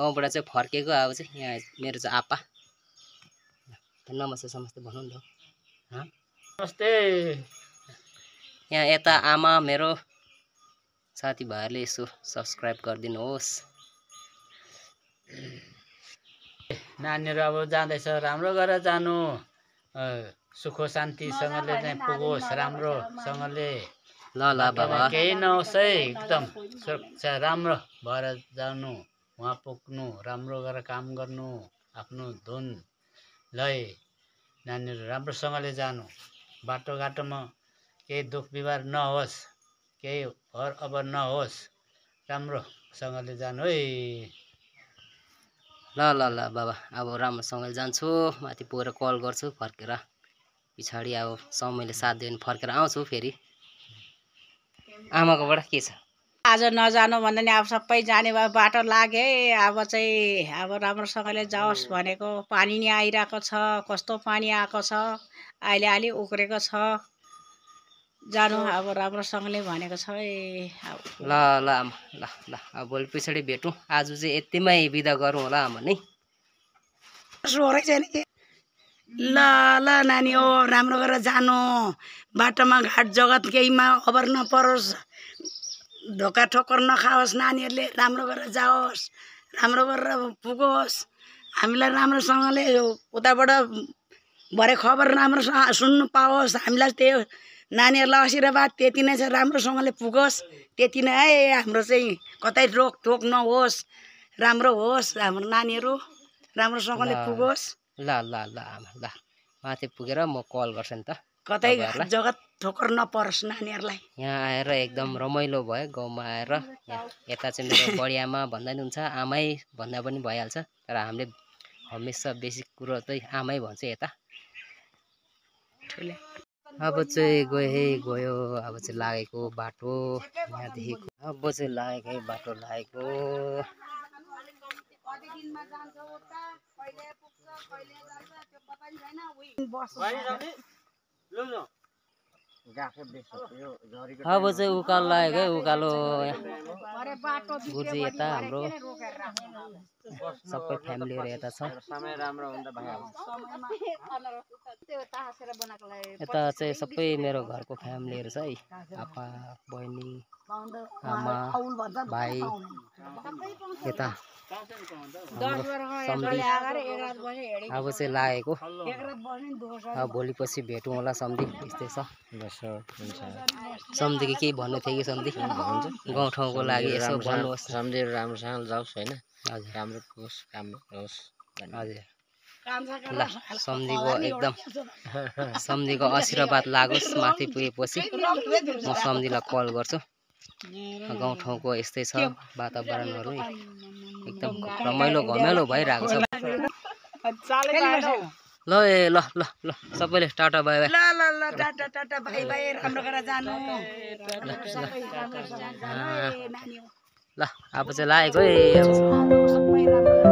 गाउँबाट चाहिँ फर्केको अब चाहिँ यहाँ मेरो चाहिँ आपा नमस्ते समस्ते भनौँ न नमस्ते। यहाँ यता आमा मेरो साथीभाइहरूले यसो सब्सक्राइब गरिदिनुहोस्। नानीहरू अब जाँदैछ, राम्रो गरेर जानु, सुख शान्तिसँगले चाहिँ पुगोस्, राम्रोसँगले। ल ल बाबा केही नहोस् है, एकदम सुरक्षा राम्रो भएर जानु, वहाँ पुग्नु, राम्रो गरेर काम गर्नु, आफ्नो धुन लय नानीहरू राम्रोसँगले जानु, बाटोघाटोमा केही दुख बिमार नहोस्, केही हर अबर नहोस्, राम्रोसँगले जानु है। ल ल ल बाबा अब राम्रोसँगले जान्छु, माथि पुगेर कल गर्छु, फर्केर पछाडि अब समयले साथ दियो भने फर्केर आउँछु फेरि। आमाकोबाट के छ? आज नजानु भन्दा नि अब सबै जाने भयो, बाटो लागे अब चाहिँ अब राम्रोसँगले जाओस् भनेको। पानी नि आइरहेको छ, कस्तो पानी आएको छ, अहिले अलि उक्रेको छ, जानु अब राम्रोसँगले भनेको छ है। ल ल आमा ल ल अब भोलि पछाडि भेटौँ। आज चाहिँ यतिमै बिदा गरौँ होला आमा नि। ल ल नानी हो, राम्रो गरेर जानु, बाटोमा घाट जगत केहीमा अबर नपरोस्, धोका ठोक्कर नखाओस्, नानीहरूले राम्रो गरेर जाओस्, राम्रो गरेर पुगोस्, हामीलाई राम्रोसँगले उताबाट भरे खबर राम्रोसँग सुन्नु पाओस्, हामीलाई त्यो नानीहरूलाई आशीर्वाद त्यति नै छ, राम्रोसँगले पुगोस् त्यति नै है। हाम्रो चाहिँ कतै रोकटोक नहोस्, राम्रो होस्, हाम्रो नानीहरू राम्रोसँगले पुगोस्। ल ल ल आमा ल माथि पुगेर म कल गर्छु नि त, कतै जगत ठोक्कर नपरोस् नानीहरूलाई। यहाँ आएर एकदम रमाइलो भयो गाउँमा आएर। यता चाहिँ मेरो बडी आमा भन्दा नि हुन्छ, आमै भन्दा पनि भइहाल्छ, तर हामीले हमेसा बेसी कुरो चाहिँ आमै भन्छ यता। अब चाहिँ गयो अब चाहिँ लागेको बाटो यहाँदेखिको, अब चाहिँ लागेकै बाटो लागेको। अब चाहिँ उकालो लागेको है, उकालो गुर्जी यता हाम्रो सबै फ्यामिलीहरू यता छ। यता चाहिँ सबै मेरो घरको फ्यामिलीहरू छ है, आप्पा बहिनी आमा भाइ यता सम्धी। अब चाहिँ लागेको, अब भोलि पछि भेटौँ होला सम्धी। यस्तै छ सम्धीको केही भन्नु थियो कि सम्धी? गाउँठाउँको लागि यसो भन्नुहोस्। सम्धीहरू राम्रोसँग जाओस् होइन, राम्रो पुगोस्, राम्रो होस्। हजुर ल सम्धीको एकदम सम्धीको आशीर्वाद लागोस्। माथि पुगेपछि म सम्धीलाई कल गर्छु। गाउँठाउँको यस्तै छ वातावरणहरू, एकदम रमाइलो घमाइलो भइरहेको छ। ल ल ल ल सबैले टाटा बाई बाई। ल ल ल टाटा टाटा भाइ भाइ, राम्रो गरेर जानु। ल अब चाहिँ लागेको है।